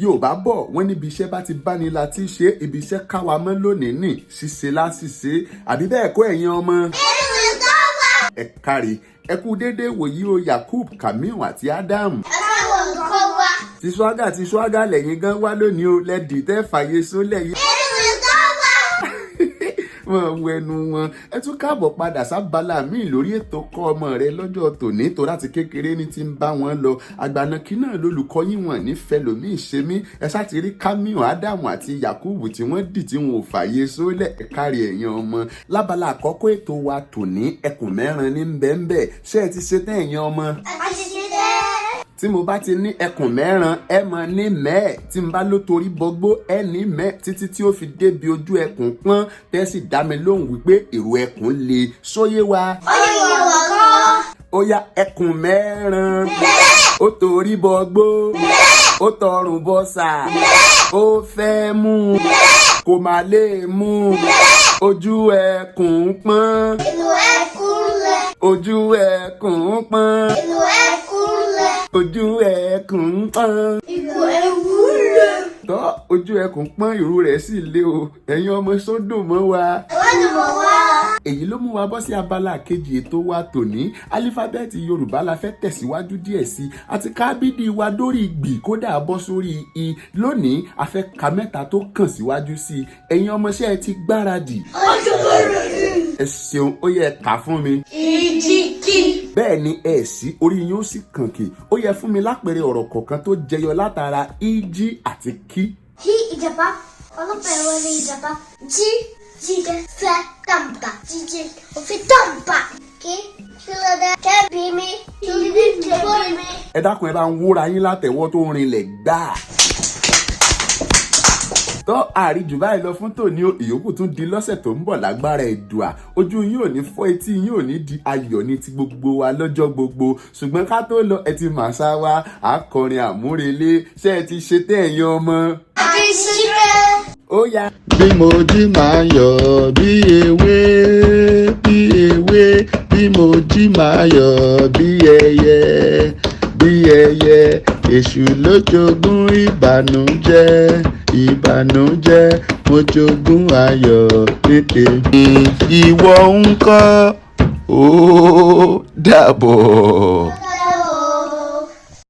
Yorùbá bọ̀, wọ́n níbi iṣẹ́ bá ti bá ní la ti ṣe. Ibi iṣẹ́ káwa mọ́ lónìí ní ṣíṣe láṣìṣe, àbí bẹ́ẹ̀ kọ́, ẹ̀yin ọmọ? Ẹ káre, ẹ kú déédéé wòyí o, Yakub, Kamil àti Adam. Ti swaga ti swaga lẹ́yìn gan wá lónìí o, lẹ́dí tẹ́ fàyè sólẹ̀ yìí wọn wẹnu wọn. Ẹ tún káàbọ̀ padà sábàlá míì lórí ètò Kọ́ Ọmọ Rẹ lọ́jọ́ tòní. Tó láti kékeré ní ti ń bá wọn lọ, àgbànàkí náà lólùkọ́ yín, wọn nífẹ̀ẹ́ lòmíì ṣe mí. Ẹ ṣáà ti rí Kamiu, Ádámù àti Yakubu tí wọ́n dì tí wọn ò fààyè sólẹ̀. Ẹ kárí, ẹ̀yin ọmọ. Lábala àkọ́kọ́ ètò wa tòní, ẹkùn mẹ́rin ní bẹ́ẹ̀nbẹ́ẹ̀. Ṣé ẹ ti ṣe tán, ẹ̀yin ọmọ? Tí mo bá ti ní ẹkùn mẹ́ran, ẹ mọ ní mẹ́ẹ̀. Tí n bá ló torí bọgbó, ẹ ní mẹ́ẹ̀, títí tí ó fi débi ojú ẹkùn pọ́n, tẹ́ sì dá mi lóhùn wípé ìrù ẹkùn le sóyé wa. Ó yá, ẹkùn mẹ́ran, ó torí bọgbó, ó tọrùn bọ́sà, ó fẹ́ mú, kò má lè mú, ojú ẹkùn pọ́n, ojú ẹkùn pọ́n, ojú ẹkùn pọ́n. Tọ́, ojú ẹkùn pọ́n, ìrù rẹ̀ sì lé o. Ẹ̀yin ọmọ, sódò mọ́ wa. Èyí ló mú wa bọ́ sí abala kejì ètò wa tòní. Álífábẹ́ẹ̀tì Yorùbá la fẹ́ tẹ̀síwájú díẹ̀ sí i àti kábídì wa dórí gbì, kódà bọ́ sórí i. Lónìí, a fẹ́ ka mẹ́ta tó kàn síwájú sí i. Ẹ̀yin ọmọọṣẹ́, ẹ ti gbáradì? Ẹ ṣeun, ó yẹ kà fún mi. Ìjìkì. Bẹ́ẹ̀ ni, ẹ sí orí yín ó sì kànkì. Ó yẹ fún mi lápẹẹrẹ ọ̀rọ̀ kọ̀ọ̀kan tó jẹyọ látara ìjì àti kí. Hí ìjàpá, ọlọ́pàá ẹ̀rọ ní ìjàpá. Jí jíjẹ fẹ́ tàǹbà, jíjẹ òfin tàǹbà. Kí kí ló dé kẹ́bí mi kí ló dé kẹ́bí mi. Ẹ dákun, ẹ bá ń wúra yín látẹ̀wọ́ tó rinlẹ̀ gbáà. Tọ́, àríjù báyìí lọ fún tòní o. Ìyókù tún di lọ́sẹ̀ tó ń bọ̀ lágbára Ẹ̀dùà. Ojú yín ò ní fọ́, etí yín ò ní di, ayọ̀ ní ti gbogbo wa lọ́jọ́ gbogbo. Ṣùgbọ́n ká tó lọ, ẹ ti mà sá wa, àkọrin àmúrelé. Ṣé ẹ ti ṣe tẹ́, ẹ̀yin ọmọ? Àti ṣíkẹ́. Ó yá. Bí mo jí, máa yọ̀ bí ewé, bí ewé. Bí mo jí, máa yọ̀ bí ẹyẹ, bí ẹyẹ. Èṣù ló jogún ìbànújẹ́, ìbànújẹ́. Mo jogún ayọ̀ ní tèmi. Ìwọ ńkọ́? Ó dàbọ̀.